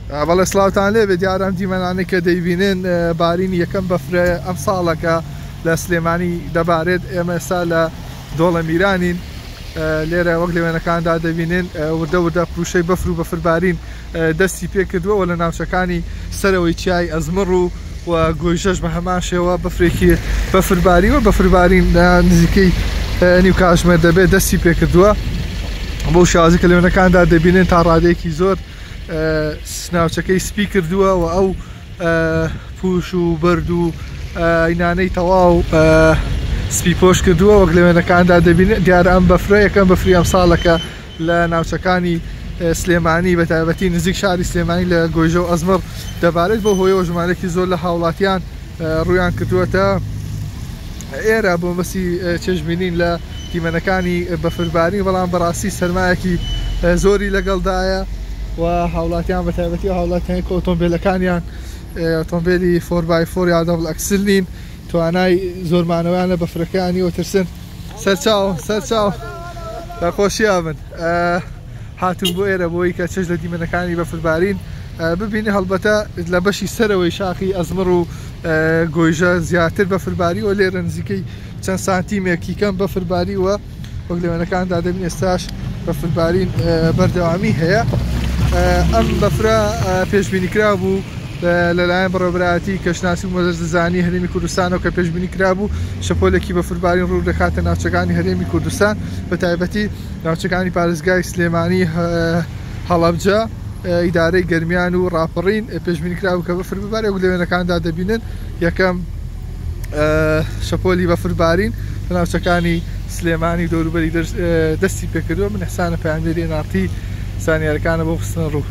بەڵێ سڵاوتان لێبێ، دیارە ئەم دیمەنانەی کە دەیبینن بارینی یەکەم بەفرە ئەم ساڵەکە لە سلێمانی دەبارێت. ئێمە ئێستا لە دۆڵە میرانین، لێرە وەک لە وێنەکاندا دەبینن وردە وردە پروشەی بەفر و بەفربارین دەستی پێکردووە و لە ناوچەکانی سەرەوەی چیای ئەزمڕ و و گۆیژەش بە هەمان شێوە بەفرێکی بەفرباری و بەفربارین نزیکەی نیو کاژمێر دەبێت دەستی پێکردووە. بەو شێوازی کە لە وێنەکاندا دەبینن تا ڕادەیەکی زۆر ناوچەکەی سپی کردووە و ئەو پوش و بەرد و ئینانەی تەواو سپی پۆش کردووە. وەک لە وێنەکاندا دەبینن دیارە ئەم بەفرە یەکەم بەفری ئەم ساڵەکە لە ناوچەکانی سلێمانی بە تایبەتی نزیک شاری سلێمانی لە گۆیژە و ئەزمڕ دەبارێت. بەو هۆیەوە ژمارەیەکی زۆر لە هاوڵاتیان ڕوویان کردووەتە ئێرە بۆ مەسی چێژبینین لە دیمەنەکانی بەفرباری، بەڵام بەڕاستی سەرمایەکی زۆری لەگەڵدایە و هاوڵاتیان بە تایبەتی هاوڵاتیان کە ئۆتۆمبیلەکانیان ئۆتۆمبیلی 4 بای 4 یا double axle نین توانای زۆرمانەوەیان لە بەفرەکانی و ترسن. سەرچاو سەرچاو لە خۆشییا بن هاتوون بۆ ئێرە بۆی کە چێژ لە دیمەنەکانی بەفربارین ببینی. هەڵبەتە لە بەشی سەرەوەی شاخی ئەزمڕ و گۆیژە زیاتر بەفرباری و لێرە نزیکەی چەند سانتیمێکی کەم بەفرباری و وەک لە وێنەکاندا دەبین ئێستاش بەفربارین بەردەوامی هەیە. ئەم بەفرە پێشبینی کرا بوو لەلایەن بەڕێوەبەرایەتی کەشناسی و مەزەزانی هەرێمی کوردستانەوە کە پێشبینی کرابوو شەپۆلێکی بەفربارین ڕوو دەکاتە ناوچەکانی هەرێمی کوردستان بە تایبەتی ناوچەکانی پارێزگای سلێمانی، هەڵەبجە، ئیدارەی گەرمیان و ڕاپەڕین. پێشبینی کرابوو کە بەفر ببارێ وەک لە وێنەکاندا دەبینن یەکەم شەپۆلی بەفربارین لە ناوچەکانی سلێمانی و دەوروبەری دەستی پێکردووە. من ئیحسانە پەیامنێری NRT زانیارەکانە بۆ خستنە ڕوو.